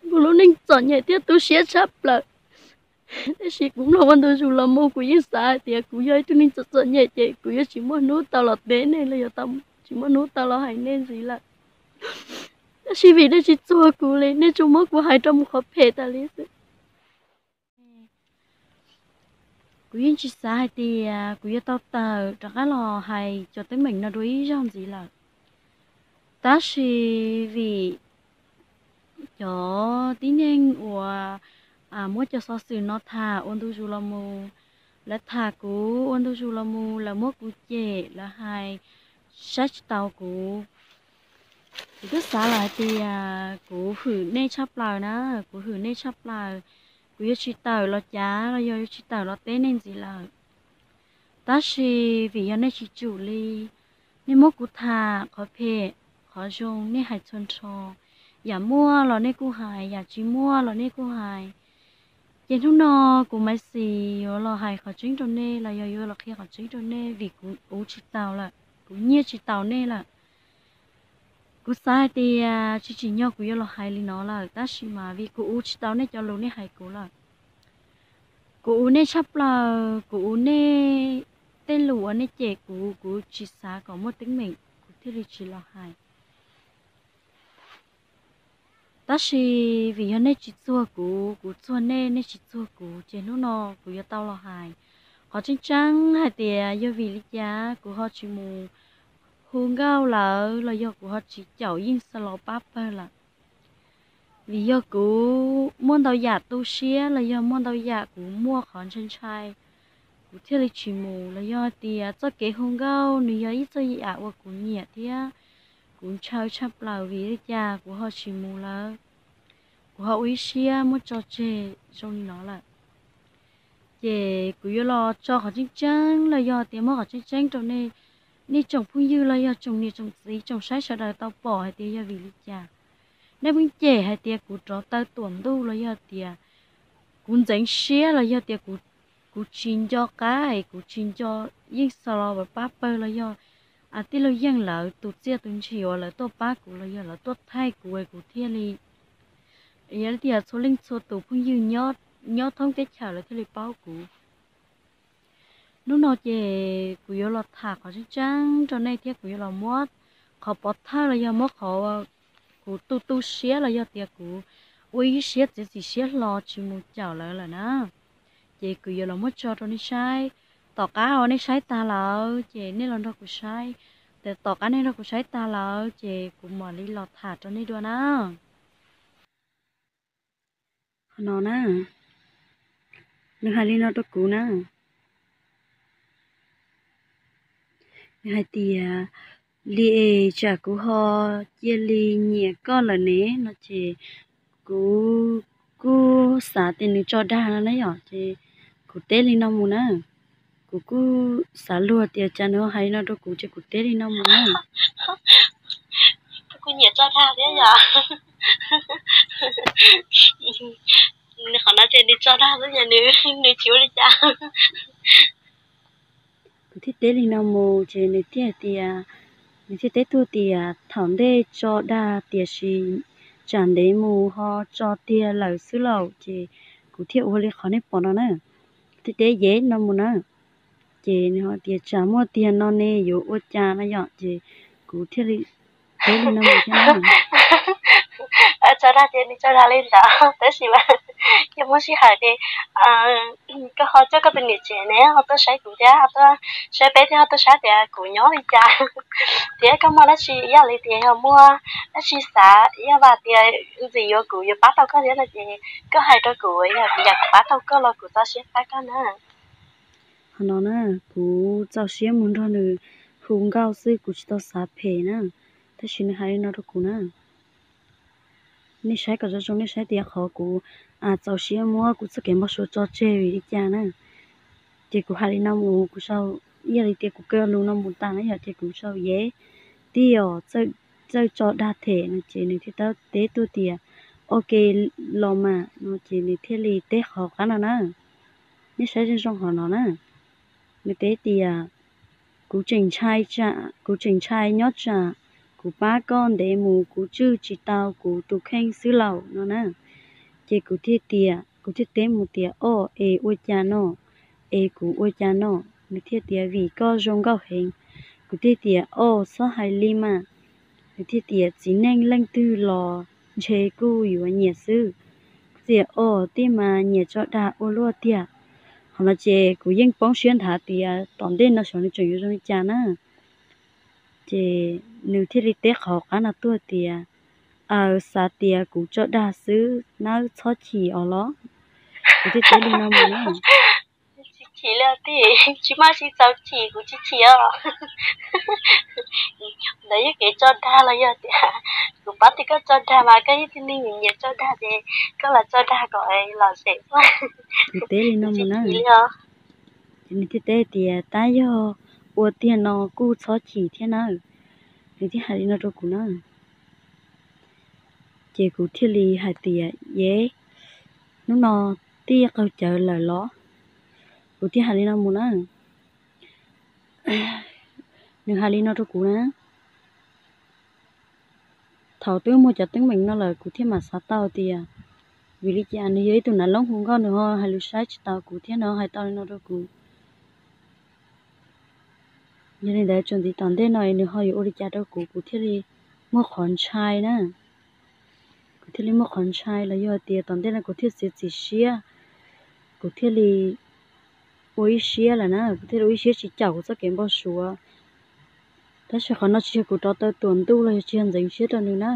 Kuv lub neej txom nyem thiab tu siab tshaj plaws, tab sis kuv mloog ua ntu zus los mus kuv yeej xav hais tias kuv yog ib tug neeg txom txom nyem ces kuv yuav tsis muaj hnub tau los teb nej los yog tsis muaj hnub tau los hais nej ntxiv lawm. Tab sis vim nej tsis txuag kuv li, nej tsuas muab kuv hais rau mus qhov phem tas li xwb. Kuv yeej tsis xav hais tias kuv yuav tau tawm rov qab los hais cov teeb meem no dua ib zaug ntxiv lawm. Tab sis vim cov tib neeg uas muab cov xov xwm no tham ua ntu zus los mus, lawv tham kuv ua ntu zus los mus, lawv muab kuv cem, lawv hais saib tsis taus kuv. Kuv twb xav lawm hais tias kuv hwm nej tshaj plaws na, kuv hwm nej tshaj plaws. Kuv yuav tsis tawm los cav los yog yuav tsis tawm los teb nej ntxiv lawm. Tab sis vim yog nej tsis tsum li, nej muab kuv tham qhov phem qhov zoo nej hais txhua nrho, yam muaj los nej kuj hais, yam tsis muaj los nej kuj hais. Ces hnub no kuv Maiv Xis yuav los hais qhov tseeb rau nej los yog yuav los qhia qhov tseeb rau nej vim kuv uv tsis taus lawm, kuv nyiaj tsis taus nej lawm. Kuv xav hais tias tsis tsim nyog kuv yuav los hais li no lawm, tab sis mas vim kuv uv tsis tau nej cov lus nej hais kuv lawm. Kuv uv nej tshaj plaws, kuv uv nej tej lus uas nej cem kuv, kuv tsis xav kom muaj teeb meem kuv thiaj li tsis los hais. Tab sis vim yog nej tsis txuag kuv, kuv txuag nej, nej tsis txuag kuv, ces hnub no kuv yuav tau los hais qhov tseeb tseeb hais tias yog vim li cas kuv ho tsis mus hu nkauj lawm los yog kuv ho tsis caum Yeej Xa Los pab pawg lawm. Vim yog kuv muaj ntau yam tu siab los yog muaj ntau yam kuv muaj qhov ntshai ntshai, kuv thiaj li tsis mus. Los yog hais tias txoj kev hu nkauj nws yog ib txoj yam uas kuv nyiam thiab kuv ntshaw tshaj plaws, vim li cas kuv ho tsis mus lawm, kuv ho ua ib siab muab tso tseg zoo li no lawm. Ces kuv yuav los tso qhov tseeb tseeb los yog tias muab qhov tseeb tseeb rau nej, nej tsoom phooj ywg los yog tsoom niam tsoom txiv tsoom saib sawv daws tau pom hais tias yog vim li cas. Nej pheej cem hais tias kuv rov taw tuam ntuj los yog tias kuv ntxeev siab los yog tias kuv tsis nco qab es kuv tsis nco Yeej Xa Los pab pawg los yog tij laug Yeej lawv tus txiaj tus ntsig uas lawv tuaj pab kuv los yog lawv tuaj thaij kuv es kuv thiaj li, yog tias txhua leej txhua tus phooj ywg nyob thoob teb chaws lawv thiaj li paub kuv. Hnub no ces kuv yuav los tham qhov tseeb tseeb rau nej thiab kuv yuav los muab qhov pov thawj los yog muab qhov kuv tu tu siab los yog tias kuv ua ib siab txiav txim siab hlo tsis mus caum lawv lawm na. Ces kuv yuav los muab tso rau nej saib. Tom qab uas nej saib tag lawm ces nej los nrog kuv saib. Ces tom qab nej nrog kuv saib tag lawm ces kuv mam li los tham rau nej dua na. Qhov no na, nws hais li no rau kuv na. Nws hais tias, li es tsam kuv ho cia li nyiam koj lawm ne no ces kuv kuj xav tias nws tso dag no na yom, ces kuv teb li no mus na. Kuv kuj xav luag tias cas nws ho hais li no rau kuv ces kuv teb li no mus na. Kuv nyiam tso dag thiab yom. Nws qhov no ces nws tso dag xwb ces nws tsis ua li cas. Kuv thiaj teb li no mus ces nws thiaj hais tias, nws thiaj teb tuaj tias thaum ntej tso dag tiam sis tsam ntev mus ho tso tiag lawm xwb lauj, ces kuv thiaj ua li qhov nej pom no na. Kuv thiaj teb yev no mus na. Ces nws ho tias tsam muaj tiag no ne yuav ua cas no yom, ces kuv thiaj li teb li no mus thiab na. Tso dag ces nws tso dag li ntawd tab sis mas yog muaj sij hawm ces koj ho coj koj tus niam tsev ne ho tuaj saib kuv thiab ho tuaj saib peb thiab ho tuaj saib tias kuv nyob li cas thiab koj muaj dab tsi, yog li tias yog muaj dab tsi xav, yog vam tias ntxim yuav kuv yuav pab tau koj thiab no ces koj hais rau kuv, yog kuv pab tau koj los kuv txaus siab pab koj na. Qhov no na, kuv txaus siab mus nrog nws hu nkauj xwb, kuv tsis tau xav phem na, tab sis nws hais li no rau kuv na. Nej saib kom zoo zoo, nej saib tias qhov kuv txaus siab muab kuv txoj kev npau suav tso tseg vim li cas na. Ces kuv hais li no mus, kuv sau, yog li tias kuv kawg lus no mus tas na yom, ces kuv sau yev, tij os, txawj tso dag them no ces nws thiaj teb tuaj tias, ok los mas no ces nws thiaj li teb qhov qab no na. Nej saib zoo zoo qhov no na. Nws teb tias, kuv tseem ntshai, kuv tseem ntshai nyob tsam kuv pab koj ntev mus kuv tswj tsis tau kuv tus kheej xwb lauj no na. Ces kuv thiaj tias, kuv thiaj teb mus tias, Oj, es ua cas no? Es kuv ua cas no? Nws thiaj tias, Vim koj zoo nkauj heev. Kuv thiaj tias, Oj, txhob hais li mas. Nws thiaj tias, Txiv neej leej twg los ntshe kuj yuav nyiam xwb. Kuv tias, Oj, tij mas nyiam tso dag ua luaj tiag. Qhov no ces kuv yeej poob siab nthav tias tom ntej no xyov nws tseem yuav zoo li cas na. Ces nws thiaj li teb qhov qab no tuaj tias, Aws, xav tias kuv tso dag xwb nawb, txhob chim os los. Kuv thiaj teb li no mus na. Tsis chim li tij, tsis muaj tsis txaus chim, kuv tsis chim os. Ntawd yog kev tso dag los yog tias kuv paub tias koj tso dag mas koj yog tug neeg nyiam tso dag ces koj los tso dag kom lom zem. Kuv teb li no mus na. Ces nws thiaj teb tias, Tab yog ua tiag no kuj txhob chim thiab na. Nws thiaj hais li no rau kuv na. Ces kuv thiaj li hais tias, Yev, hnub no tij qaug cawv lawm los? Kuv thiaj hais li no mus na. Nws hais li no rau kuv na. Thaum twb muaj cov teeb meem no lawm kuv thiaj mam xav tau tias, vim li cas nws yog ib tug nav loob hu nkauj nws ho hais lus saib tsis taus kuv thiab nws ho hais tau li no rau kuv. Yog li ntawd txuas ntxiv tom ntej no nws ho yuav ua li cas rau kuv, kuv thiaj li muaj qhov ntshai na. Kuv thiaj li muaj qhov ntshai los yog tias tom ntej no kuv thiaj txiav txim siab, kuv thiaj li ua ib siab lawm na, kuv thiaj li ua ib siab tsis caum kuv txoj kev npau suav. Tab sis qhov no tsis yog kuv rov taw tuam ntuj los yog tsis yog ntxeev siab rau nws na.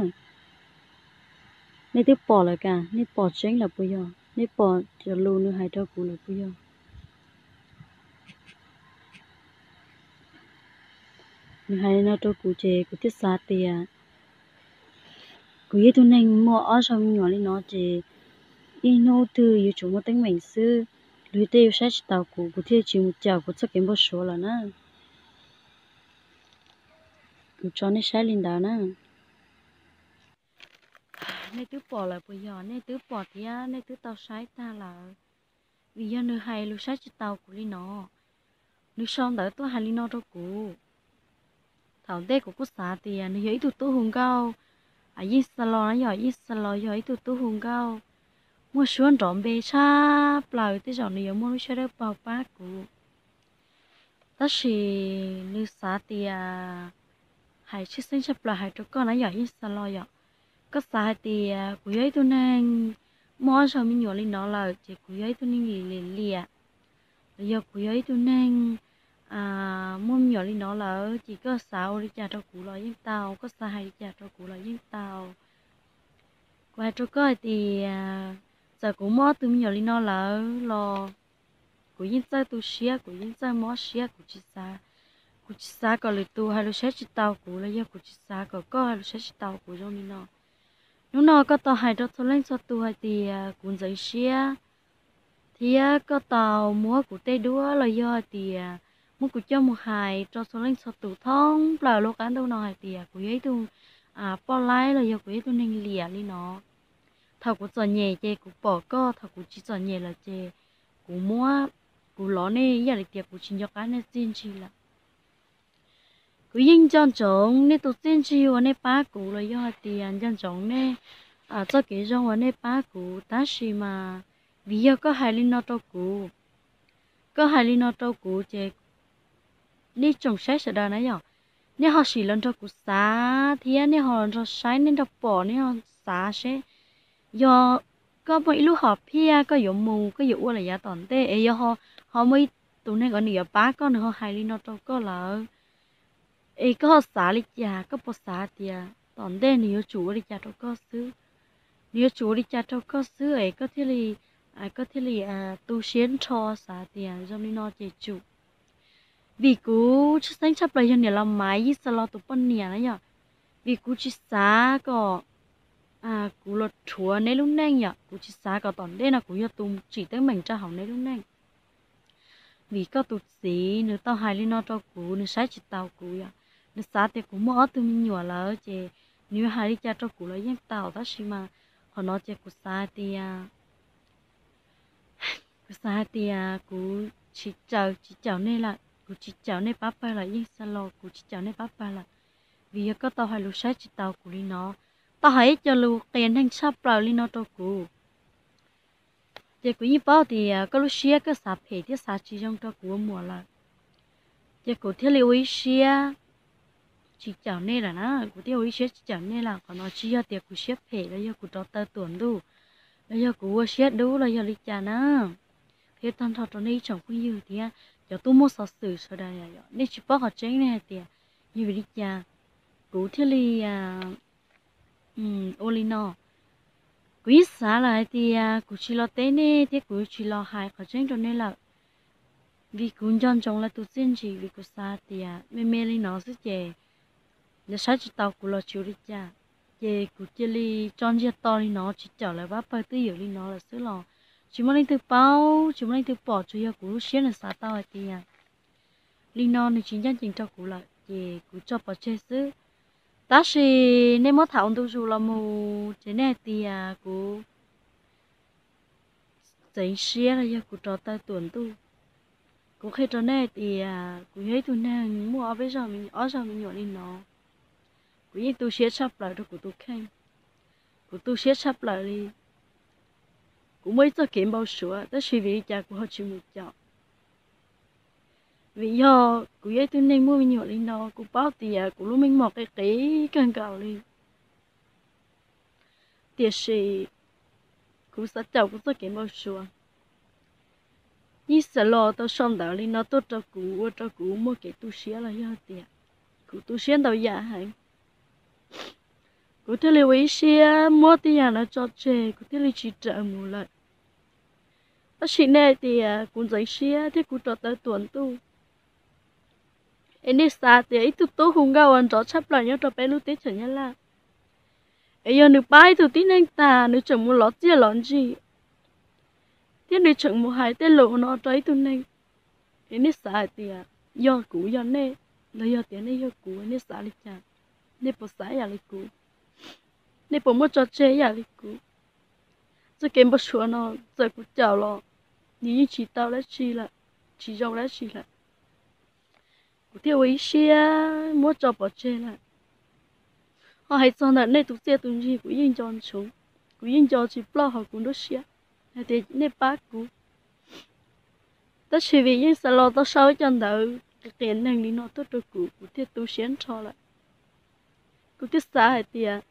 Nej twb pom lawm cas, nej pom tseeb lawm puas yog? Nej pom cov lus nws hais rau kuv lawm puas yog? Nws hais li no rau kuv ces kuv thiaj xav tias kuv yog ib tug neeg muaj ob zaug me nyuam li no ces ib hnub twg yuav tsum muaj teeb meem xwb, luag tej yuav saib tsis taus kuv, kuv thiaj tsis mus caum kuv txoj kev npau suav lawm na. Kuv tso nej saib li ntawd na. Nej twb pom lawm puas yog? Nej twb pom thiab nej twb tau saib tag lawm. Vim yog nws hais lus saib tsis taus kuv li no, nws sau ntawv tuaj hais li no rau kuv. Thaum ntej kuv kuj xav tias nws yog ib tug tub hu nkauj, Yeej Xa Los na yom, Yeej Xa Los yog ib tug tub hu nkauj muaj suab nrov npe tshaj plaws, tej zaum nws yuav muaj lub siab dawb paug pab kuv. Tab sis nws xav tias, hais tshwj xeeb tshaj plaws hais rau koj na yom Yeej Xa Los yom, koj xav hais tias kuv yog ib tug neeg muaj ob zaug me nyuam li no lawm ces kuv yog ib tug neeg liam liam, los yog kuv yog ib tug neeg muaj me nyuam li no lawm ces koj xav ua li cas rau kuv los yeej tau, koj xav hais li cas rau kuv los yeej tau. Kuv hais rau koj hais tias txawm kuv muaj ob tug me nyuam li no lawm los kuv yeej txawj tu siab, kuv yeej txawj mob siab, kuv tsis xav, kuv tsis xav kom lwm tus hais lus saib tsis taus kuv los yog kuv tsis xav kom koj hais lus saib tsis taus kuv zoo li no. Hnub no koj tau hais rau txhua leej txhua tus hais tias kuv ntxeev siab, thiab koj tau muab kuv tej duab los yog hais tias muab kuv coj mus hais rau txhua leej txhua tus thoob plaws lub qab ntuj no hais tias kuv yog ib tug poj laib los yog kuv yog ib tug neeg liam li no. Thaum kuv txom nyem ces kuv pom koj, thaum kuv tsis txom nyem lawm ces kuv muab, kuv lov nej ib yam li tias kuv tsis nco qab nej txiaj ntsig lawm. Kuv yeej nco ntsoov nej tus txiaj ntsig uas nej pab kuv los yog hais tias nco ntsoov nej txoj kev zoo uas nej pab kuv, tab sis mas vim yog koj hais li no rau kuv, koj hais li no rau kuv ces nej tsoom saib sawv daws na yom, nej ho sim los nrog kuv xav thiab nej ho los nrog saib, nej nrog pom, nej ho xav seb yog koj muaj ib lub hom phiaj koj yuav mus, koj yuav ua lawm yav tom ntej es yog ho muaj ib tus neeg uas nws yuav pab koj nws ho hais li no rau koj lawm, es koj ho xav li cas? Koj puas xav tias tom ntej nws yuav tsum ua li cas rau koj xwb? Nws yuav tsum ua li cas rau koj xwb es koj thiaj li, koj thiaj li tu siab nrho xav tias zoo li no ces tsum. Vim kuv tshwj xeeb tshaj plaws yog niam laus Maiv Yeej Xa Los tus poj niam na yom, vim kuv tsis xav kom kuv los rhuav neb lub neej yom, kuv tsis xav kom tom ntej no kuv yog tus tsim teeb meem rau hauv neb lub neej. Vim koj tus txiv nws tau hais li no rau kuv, nws saib tsis taus kuv yom, nws xav tias kuv muaj ob tug me nyuam lawm ces nws yuav hais li cas rau kuv los yeej tau, tab sis mas qhov no ces kuv xav tias, kuv xav hais tias kuv tsis caw, tsis caum nej lawm, kuv tsis caum nej pab pawg lawm Yeej Xa Los, kuv tsis caum nej pab pawg lawm. vim yog koj tau hais lus saib tsis taus kuv li no, tau hais ib co lus qias neeg tshaj plaws li no rau kuv. Ces kuv yeej paub tias koj lub siab koj xav phem thiab xav tsis zoo rau kuv ua muam lawm. Ces kuv thiaj li ua ib siab tsis caum nej lawm na, kuv thiaj ua ib siab tsis caum nej lawm. Qhov no tsis yog tias kuv siab phem los yog kuv rov taw tuam ntuj, los yog kuv ua siab dub los yog li cas na. Qhia tag nrho rau nej ib tsoom phooj ywg thiab cov tub muaj xov xwm sawv daws, nej tsis paub qhov tseeb nej hais tias yog vim li cas kuv thiaj li ua li no. Kuv yeej xav lawm hais tias kuv tsis los teb nej thiab kuv tsis los hais qhov tseeb rau nej lawm, vim kuv nco ntsoov lawv tus txiaj ntsig, vim kuv xav tias me me li no xwb ces lawv saib tsis taus kuv los tsis ua li cas. Ces kuv cia li tso ntsiag to li no tsis caum lawv pab pawg twj ywm li no lawm xwb los tsis muaj leej twg paub tsis muaj leej twg pom, tsuas yog kuv lub siab nws xav tau hais tias li no nws tsis ncaj ncees rau kuv lawm ces kuv tso pov tseg xwb. Tab sis nej muab tham ua ntu zus los mus ces nej hais tias kuv txeev siab los yog kuv rov taw tuam ntuj. Kuv qhia rau nej hais tias kuv yog ib tug neeg muaj ob peb zog, ob zog me nyuam li no, kuv yeej tu siab tshaj plaws rau kuv tus kheej. Kuv tu siab tshaj plaws li. Kuv muaj ib txoj kev npau suav tab sis vim li cas kuv ho tsis mus caum? Vim yog kuv yog ib tug neeg muaj me nyuam li no, kuv paub tias kuv lub meej mom qis qis kawg nkaus li. Tiam sis kuv xav caum kuv txoj kev npau suav. Yeej xav los tau sau ntawv li no tuaj rau kuv ua rau kuv muaj kev tu siab los yog tias kuv tu siab ntau yam heev. Kuv thiaj li ua ib siab muab tej yam no tso tseg, kuv thiaj li tsis raws mus lawm. Tab sis nej hais tias kuv ntxeev siab thiab kuv rov taw tuam ntuj, es nej xav tias ib tug tub hu nkauj uas nrov tshaj plaws nyob rau peb lub teb chaws Nyab Laj, es yog nws pab ib tug tib neeg tag nws tseem mus lov txiaj lov ntsig thiab nws tseem mus hais tej lus no rau ib tug neeg, es nej xav hais tias yog kuv yog nej, los yog tias nej yog kuv, nej xav li cas? Nej puas xav yam li kuv? Nej puas muaj tso tseg yam li kuv? Txoj kev npau suav no txawm kuv caum los nws yeej tsis tau dab tsi lawm, tsis zoo dab tsi lawm. Kuv thiaj ua ib siab muab tso pov tseg lawm. Ho hais txog ntawm nej tus txiaj tus ntsig kuv yeej nco ntsoov, kuv yeej nco tsis ploj hauv kuv nruab siab hais tias nej pab kuv. Tab sis vim yeej xav los tau sau ib co ntawv qias neeg li no tuaj rau kuv, kuv thiaj tu siab nrho lawm. Kuv thiaj xav hais tias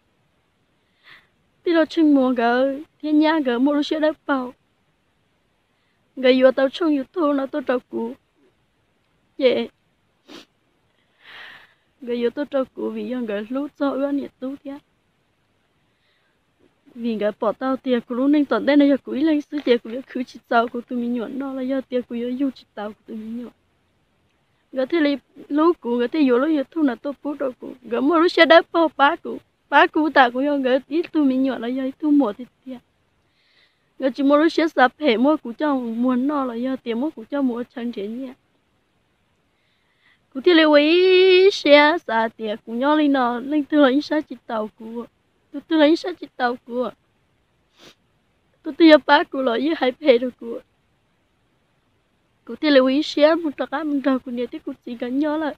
tij laug Tsheej Muas nkawd thiab nyab nkawd muaj lub siab dawb paug, nkawd yuav tau tshooj YouTube no tuaj rau kuv, ces nkawd yuav tuaj rau kuv vim yog nkawd hlub txog wb niam tub thiab. Vim nkawd pom tau tias kuv lub neej tom ntej no yog kuv ib leeg xwb ces kuv yuav khwv tsis txaus kuv tus me nyuam noj los yog tias kuv yuav yug tsis tau kuv tus me nyuam. Nkawd thiaj li hlub kuv, nkawd thiaj yuav lub YouTube no tuaj pub rau kuv, nkawd muaj lub siab dawb paug pab kuv, pab kuv tam kuv yog nkawd ib tug me nyuam los yog ib tug muam tiag tiag. Nkawd tsis muaj lub siab xav phem muab kuv coj mus muag noj los yog tias muab kuv coj mus ua chaw nrhiav nyiaj. Kuv thiaj li ua ib siab xav tias kuv nyob li no leej twg los yeej saib tsis taus kuv, tus twg los yeej saib tsis taus kuv, tus twg yuav pab kuv los yeej hais phem rau kuv. Kuv thiaj li ua ib siab mus rov qab mus nrog kuv niam thiab kuv txiv nkawd nyob lawm.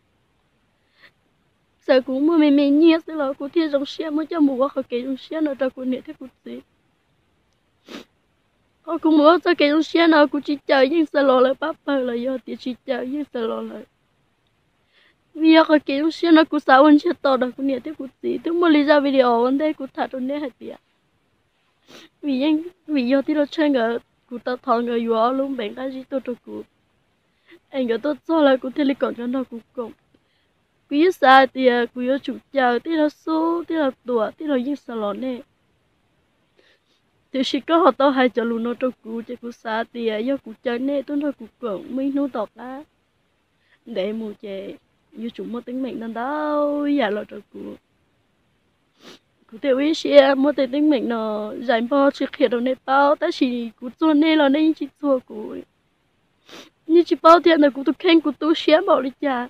Txawm kuv muaj me me nyiaj xwb los kuv thiaj zoo siab muab coj mus ua qhov kev zoo siab no rau kuv niam thiab kuv txiv. Ho kuv mus ua txoj kev zoo siab no kuv tsis caw Yeej Xa Los lawv pab pawg los yog tias tsis caw Yeej Xa Los lawm. Vim yog qhov kev zoo siab no kuv xav ua ntsiag to rau kuv niam thiab kuv txiv. Twb muaj li zaj video ua ntej kuv tham rau neb hais tias vim yog tij laug Tsheej nkawd, kuv tau thov nkawd yuav ob lub npe nqaij zib tuaj rau kuv, es nkawd tuaj txog lawm kuv thiaj li kom nkawd nrog kuv koom. Kuv yeej xav hais tias kuv yuav tsum caw tij laug Xub, tij laug Tuam, tij laug Yeej Xa Los nej. Tiam sis koj ho tau hais cov lus no rau kuv ces kuv xav tias yog kuv caw nej tuaj nrog kuv koom muaj ib hnub tom qab ntev mus ces yuav tsum muaj teeb meem ntau ntau yam los rau kuv. Kuv thiaj ua ib siab muab tej teeb meem no zais npog tsis qhia rau nej paub, tab sis kuv txuag nej los nej yeej tsis txuag kuv. Nej tsis paub thiab ntawm kuv tus kheej kuv tu siab npaum li cas.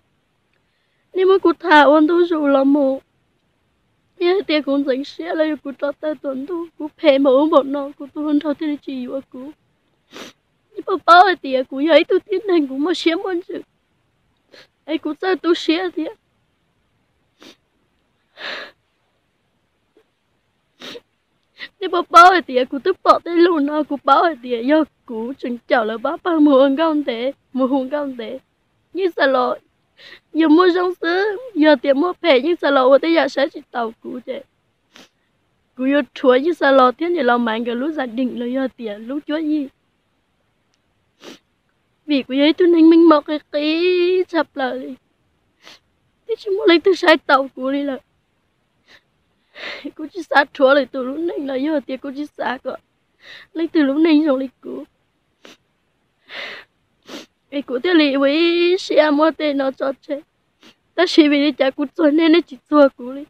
Nej muab kuv tham ua ntu zus los mus, nej hais tias kuv ntxeev siab los yog kuv rov tawm tuam ntuj, kuv phem npaum ub npaum no kuv tus hluas nraug thiaj li tsis yuav kuv. Nej puas paub hais tias kuv yog ib tug tib neeg kuv muaj siab muaj ntsws, es kuv txawj tu siab thiab. Nej puas paub hais tias kuv twb pom tej lus no, kuv paub hais tias yog kuv tseem caum lawv pab pawg mus ua nkauj ntev, mus hu nkauj ntev. Yeej Xav Los yog muaj zoo xwb, yog tias muaj phem Yeej Xav Los ua tej yam saib tsis taus kuv ces kuv yuav rhuav Yeej Xav Los thiab niam laus Maiv nkawd lub zam deem los yog tias lub cuab yig. Vim kuv yog ib tug neeg meej mom qis qis tshaj plaws li, twb tsis muaj leej twg saib taus kuv li lawm. Kuv tsis xav rhuav lwm tus lub neej los yog tias kuv tsis xav kom leej twg lub neej zoo li kuv, es kuv thiaj li ua ib siab muab tej no tso tseg. Tab sis vim li cas kuv txuag nej, nej tsis txuag kuv li?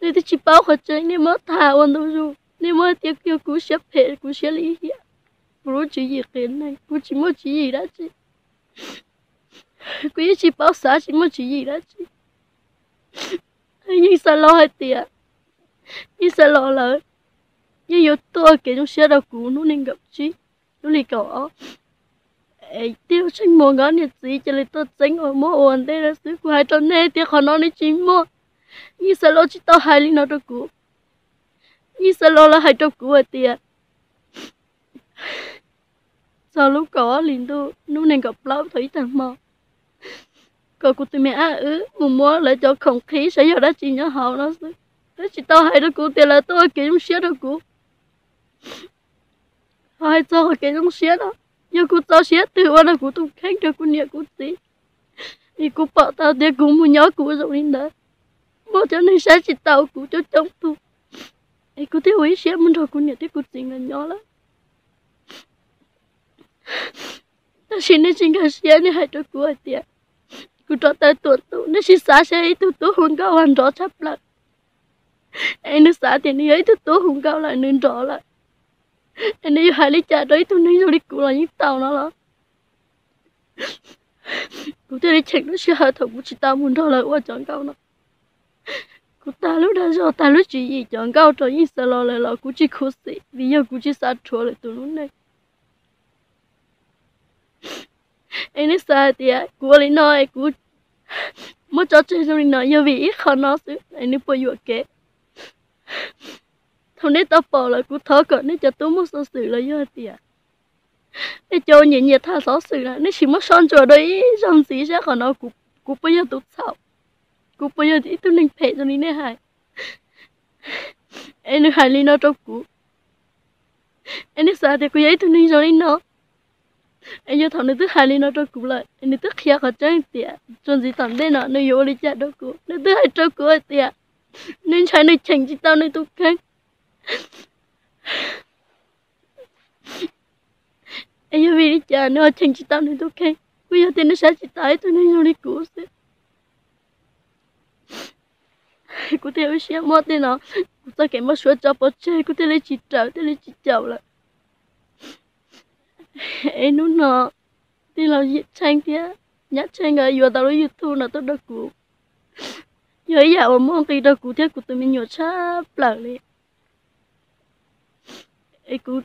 Nej twb tsis paub qhov tseeb, nej muab tham ua ntu zus, nej muab tias yog kuv siab phem, kuv siab lim hiam, kuv lub tswv yim qias neeg, kuv tsis muaj tswv yim dab tsi. Kuv yeej tsis paub xav, tsis muaj tswv yim dab tsi. Yeej Xav Los hais tias Yeej Xav Los lawv yeej yuav tuaj kev zoo siab rau kuv hnub nees nkaum tsib lub hli kaum ob. Tej lub tsheej muag nkawd niam txiv cia li tuaj txeeb ua muab ua ntej lawm xwb. Kuv hais rau nej tias qhov no nej tsis muaj. Yeej Xav Los tsis tau hais li no rau kuv. Yeej Xav Los lawv hais rau kuv hais tias txog lub kaum ob hlis ntuj hnub nees nkaum plaub thaum ib tag hmo, kom kuv tus me ab wb mus muab lawv cov khoom qhib saib yog dab tsi nyob hauv no xwb. Lawv tsis tau hais rau kuv tias lawv tuaj ua kev zoo siab rau kuv. Ho hais txog qhov kev zoo siab no, yog kuv txaus siab twg ua rau kuv tus kheej, rau kuv niam kuv txiv, es kuv pom tau tias kuv mus nyob kuv zoo li ntawd, muaj cov neeg saib tsis taus kuv coob coob tug, es kuv thiaj ua ib siab mus nrog kuv niam thiab kuv txiv nkawd nyob lawm. Tab sis nej tsis nkag siab, nej hais rau kuv hais tias kuv rov tawm tuam ntuj. Nej sim xav seb ib tug tub hu nkauj uas nrov tshaj plaws, es nws xav tias nws yog ib tug tub hu nkauj lawm, nws nrov lawm, es nws yuav hais li cas rau ib tug neeg zoo li kuv los yeej tau no los? Kuv thiaj li cheem lub sij hawm thaum kuv tsis tau mus nrog lawv ua cov nkauj no. Kuv tag lub dag zog, tag lub tswv yim cov nkauj rau Yeej Xav Los lawm los kuv tsis khuv xim, vim yog kuv tsis xav rhuav lwm tus lub neej. Es nej xav hais tias kuv ua li no es kuv muab tso tseg zoo li no yog vim ib qho no xwb es nws puas yuam kev? Thaum nej tau pom lawm, kuv thov kom nej cov tub muaj xov xwm los yog hais tias nej cov nyiam nyiam tham xov xwm na, nej sim muab soj ntsuam dua ib zaug ntxiv saib qhov no kuv puas yog tus txhaum, kuv puas yog ib tug neeg phem zoo li nej hais. Es nws hais li no rau kuv, es nej xav tias kuv yog ib tug neeg zoo li no? Es yog thaum nws twb hais li no rau kuv lawm, es nws twb qhia qhov tseeb tias txuas ntxiv tom ntej no nws yuav ua li cas rau kuv, nws twb hais rau kuv hais tias nws ntshai nws cheem tsis tau nws tus kheej. Es yog vim li cas nws ho cheem tsis tau nws tus kheej? Kuj yog tias nws saib tsis taus ib tug neeg zoo li kuv xwb. Kuv thiaj ua siab muab tej no, kuv txoj kev npau suav tso pov tseg, kuv thiaj li tsis raws, thiaj li tsis caum lawm. Es hnub no tij laug Yim Tsheej thiab Nyab Tsheej nkawd yuav tau lub YouTube no tuaj rau kuv, yog ib yam uas muaj nqis rau kuv thiab kuv tus me nyuam tshaj plaws li. Es kuv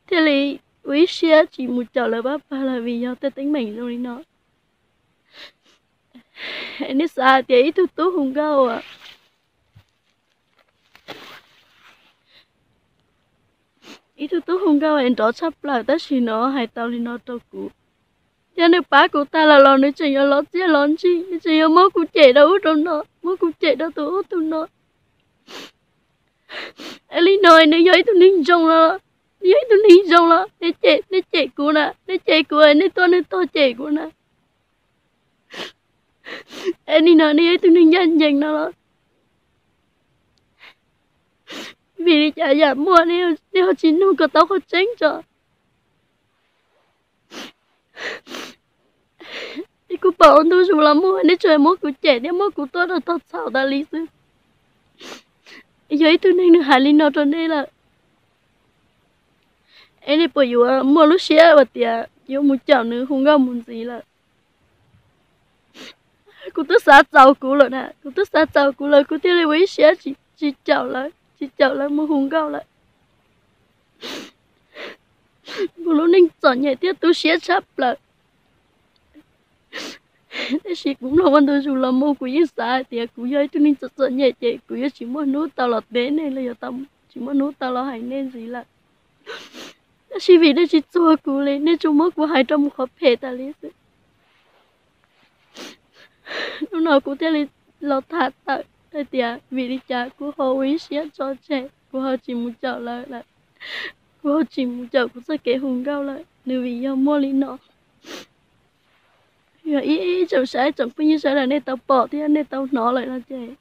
thiaj li ua ib siab tsis mus caum lawv pab pawg lawm vim yog tej teeb meem zoo li no. Es nej xav hais tias ib tug tub hu nkauj, ib tug tub hu nkauj es nrov tshaj plaws tab sis nws hais tau li no rau kuv, yog nws pab kuv tag lawm los nws tseem yuav los txiaj los ntsig, nws tseem yuav muab kuv cem rau ub rau no, muab kuv cem rau tus ub tus no. Es li no nws yog ib tug neeg zoo los, nws yog ib tug neeg zoo los nej cem, nej cem kuv na, nej cem kuv es nej tuaj nej tog cem kuv na. Es li no nws yog ib tug neeg ncaj ncees no los? Vim li cas yam muaj nej ho tsis nug kom tau qhov tseeb tso? Es kuv pom ua ntu zus los muaj, nej tsuas muab kuv cem thiab muab kuv tuaj rau tog txhaum tas li xwb. Yog ib tug neeg nws hais li no rau nej lawm, es nej puas yuav muaj lub siab uas tias yuav mus caum nws hu nkauj mus ntxiv lawm? Kuv twb xav txaus kuv lawm na, kuv twb xav txaus kuv lawm, kuv thiaj li ua ib siab tsis caum lawv, tsis caum lawv mus hu nkauj lawm. Kuv lub neej txom nyem thiab tu siab tshaj plaws. Tab sis kuv mloog ua ntu zus los mus kuv yeej xav hais tias kuv yog ib tug neeg txom txom nyem ces kuv yuav tsis muaj hnub tau los teb nej los yog tsis muaj hnub tau los hais nej ntxiv lawm. Tab sis vim nej tsis txuag kuv li, nej tsuas muab kuv hais rau mus qhov phem tas li xwb. Hnub no kuv thiaj li los tham tawm hais tias vim li cas kuv ho ua ib siab tso tseg, kuv ho tsis mus caum lawv lawm, kuv ho tsis mus caum kuv txoj kev hu nkauj lawm, nws vim yog muaj li no. Yog ib tsoom saib tsoom phooj ywg sawv daws nej tau pom thiab nej tau hnov lawm no ces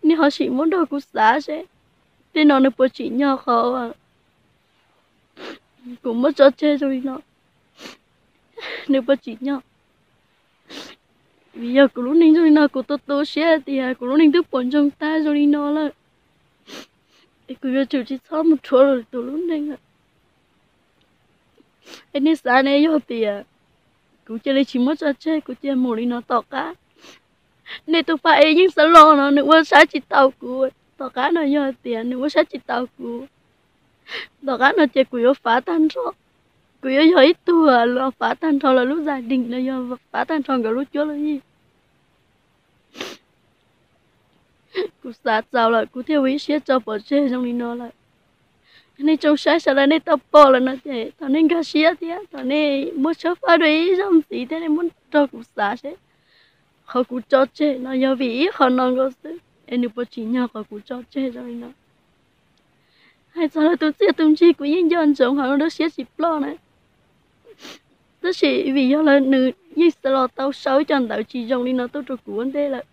nej ho sim muab nrog kuv xav seb tej no nws puas tsim nyog qhov kuv muab tso tseg zoo li no, nws puas tsim nyog. Vim yog kuv lub neej zoo li no kuv tu tu siab tias kuv lub neej twb puas ntsoog tag zoo li no lawm, es kuv yuav tsum tsis txhob mus rhuav tus lub neej lawm. Es nej xav ne, yog tias kuv cia li tsis muab tso tseg, kuv cia mus li no tom qab, nej tus pab ev yeej xav los no nws ua saib tsis taus kuv. Tom qab no yog tias nws ua saib tsis taus kuv, tom qab no ces kuv yuav fav tag nrho, kuv yuav yog ib tug los fav tag nrho lawv lub zaj deeg los yog fav tag nrho nkawd lub cuab lub yig. Kuv xav txaus lawm kuv thiaj ua ib siab tso pov tseg zoo li no lawm. Nej tsoom saib sawv daws nej tau pom lawm no ces thov nej nkag siab thiab thov nej muab tshawb fawb dua ib zaug ntxiv thiab nej muab nrog kuv xav seb qhov kuv tso tseg no yog vim ib qho no nkaus xwb es nws puas tsim nyog qhov kuv tso tseg zoo li no. Hais txog lawv tus txiaj tus ntsig kuv yeej nco ntsoov hauv lub siab tsis ploj na, tab sis vim yog lawv nws yeej xav los tau sau ib co ntawv tsis zoo li no tuaj rau kuv ua ntej lawm,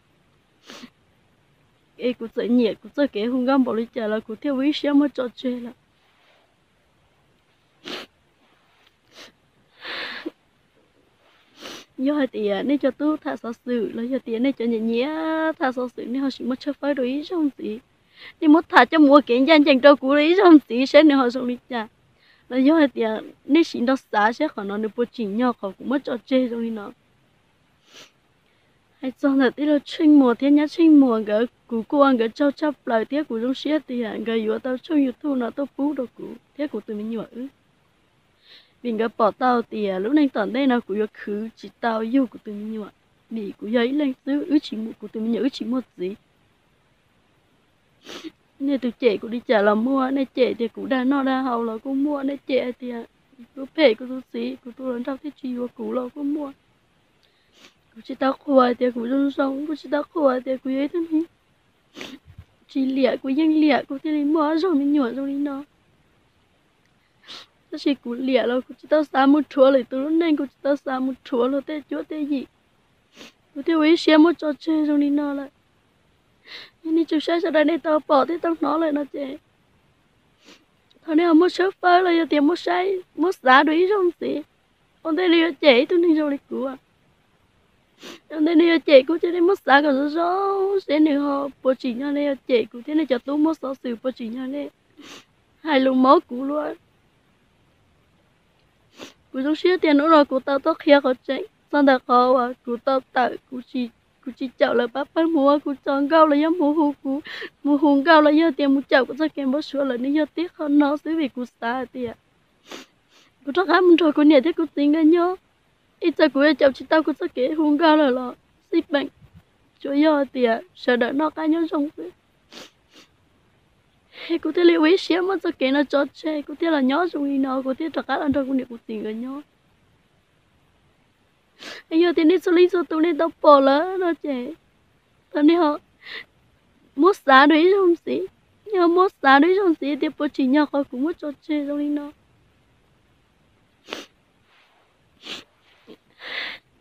es kuv txawm nyiam kuv txoj kev hu nkauj npaum li cas los kuv thiaj ua ib siab muab tso tseg lawm. Yog hais tias nej cov tub tham xov xwm los yog tias nej cov nyiam nyiam tham xov xwm nej ho sim muab tshawb fawb rau ib zaug ntxiv, nej muab tham coj mus ua kev ncaj ncees rau kuv ib zaug ntxiv seb nws ho zoo li cas, los yog hais tias nej sim nrog xav seb qhov no nws puas tsim nyog qhov kuv muab tso tseg zoo li no. Hais txog ntawm tij laug Tsheej Muas thiab nyab Tsheej Muas nkawd kuv kuj ua nkawd tsaug tshaj plaws thiab kuv zoo siab tias nkawd yuav tau tshooj YouTube no tuaj pub rau kuv thiab kuv tus me nyuam wb, vim nkawd pom tau tias lub neej tom ntej no kuv yuav khwv tsis tau yug kuv tus me nyuam, vim kuv yog ib leeg xwb, wb tsis, kuv tus me nyuam wb tsis muaj txiv. Nej tus cem kuv li cas los muaj, nej cem tias kuv dag noj dag haus los kuj muaj, nej cem hais tias kuv phem kuv tus txiv, kuv tus hluas nraug thiaj tsis yuav kuv los kuj muaj. Kuv tsis tau qhuas hais tias kuv zoo zoo, kuv tsis tau qhuas hais tias kuv yog ib tug neeg tsis liam, kuv yeej liam kuv thiaj li muaj ob zaug me nyuam zoo li no. Tab sis kuv liam los kuv tsis tau xav mus rhuav lwm tus lub neej, kuv tsis tau xav mus rhuav luag tej cuab tej yim, kuv thiaj ua ib siab muab tso tseg zoo li no lawm. Yog nej tsoom saib sawv daws nej tau pom thiab tau hnov lawm no ces thov nej ho muab tshawb fawb los yog tias muab saib muab xav dua ib zaug ntxiv, ua ntej nej yuav cem ib tug neeg zoo li kuv. Ua ntej nej yuav cem kuv ces nej muab xav kom zoo zoo seb nws ho puas tsim nyog nej yuav cem kuv thiab nej cov tub muab xov xwm puas tsim nyog nej hais lus mob kuv luaj. Kuv zoo siab tias hnub no kuv tau tuaj qhia qhov tseeb txog ntawm qhov uas kuv tau tawm, kuv tsis caum lawv pab pawg mus ua kuv txoj nkauj los yog mus hu kuv, mus hu nkauj los yog tias mus caum kuv txoj kev npau suav lawm, nws yog tib qho no xwb vim kuv xav hais tias kuv rov qab mus nrog kuv niam thiab kuv txiv nkawd nyob, ib txawm kuv yuav caum tsis tau kuv txoj kev hu nkauj lawm los xij peem, tsuas yog tias sawv daws noj qab nyob zoo xwb. Kuv thiaj li ua ib siab muab txoj kev no tso tseg, kuv thiaj los nyob zoo li no, kuv thiaj rov qab los nrog kuv niam kuv txiv nkawd nyob. Yog tias nej txhua leej txhua tus nej tau pom lawm no ces thov nej ho muab xav dua ib zaug ntxiv, nej ho muab xav dua ib zaug ntxiv tias puas tsim nyog qhov kuv muab tso tseg zoo li no.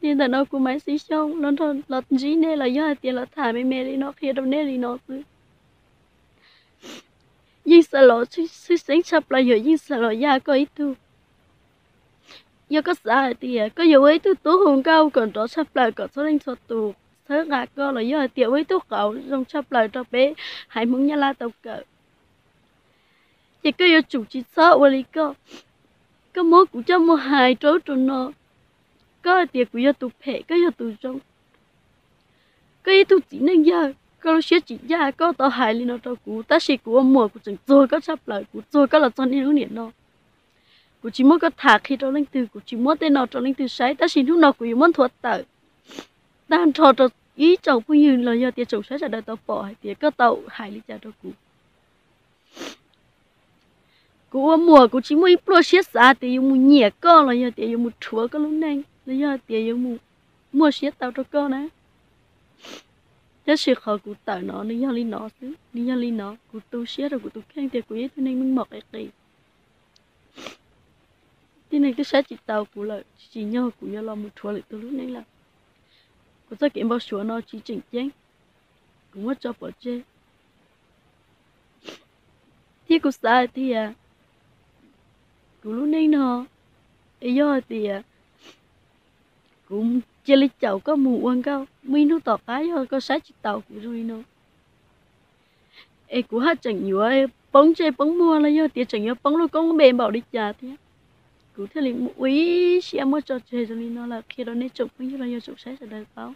Li ntawm no kuv Maiv Xis Xyooj los nrog los ntsib nej los yog hais tias los tham me me li no qhia rau nej li no xwb. Yeej Xav Los tshwj xeeb tshaj plaws yog Yeej Xav Los Yaj koj ib tug. Yog koj xav hais tias koj yuav ua ib tug tub hu nkauj kom nrov tshaj plaws kom txhua leej txhua tus txhawb nqa koj los yog hais tias ua ib tug qauv zoo tshaj plaws rau peb haiv Hmoob Nyab Laj tau kawm, ces koj yuav tsum tsis txhob ua li koj. Koj muab kuv coj mus hais rau ub rau no, koj hais tias kuv yog tus phem, koj yog tus zoo. Koj ib tug txiv neej yawg, koj lub siab tsis ncaj, koj tau hais li no rau kuv, tab sis kuv ua muam kuv tseem txuag koj tshaj plaws, kuv txuag koj los txog niaj hnub niam no. Kuv tsis muab koj tham qhia rau leej twg, kuv tsis muab tej no rau leej twg saib, tab sis hnub no kuv yuav muab nthuav tawm. tag nrho rau ib tsoom phooj ywg los yog tias tsoom saib sawv daws tau pom hais tias koj tau hais li cas rau kuv. Kuv ua muam kuv tsis muaj ib pluaj siab xav tias yuav mus nyiam koj los yog tias yuav mus rhuav koj lub neej los yog tias yuav mus muaj siab tau rau koj na. Tab sis qhov kuv tawm no nws yog li no xwb, nws yog li no, kuv tu siab rau kuv tus kheej tias kuv yog ib tug neeg meej mom qis qis. Tib neeg twb saib tsis taus kuv lawm, tsis tsim nyog kuv yuav los mus rhuav lwm tus lub neej lawm. Kuv txoj kev npau suav no tsis tseem ceeb, kuv muab tso pov tseg. Thiab kuv xav hais tias kuv lub neej no, es yog hais tias kuv cia li caum koj mus ua nkauj, muaj ib hnub tom qab yog koj saib tsis taus kuv zoo li no, es kuv haj tseem yuav poob ntsej poob muag los yog tias tseem yuav poob lub koob lub npe npaum li cas thiab. Kuv thiaj li ua ib siab muab tso tseg zoo li no lawm qhia rau nej tsoom phooj ywg los yog tsoom saib sawv daws paub.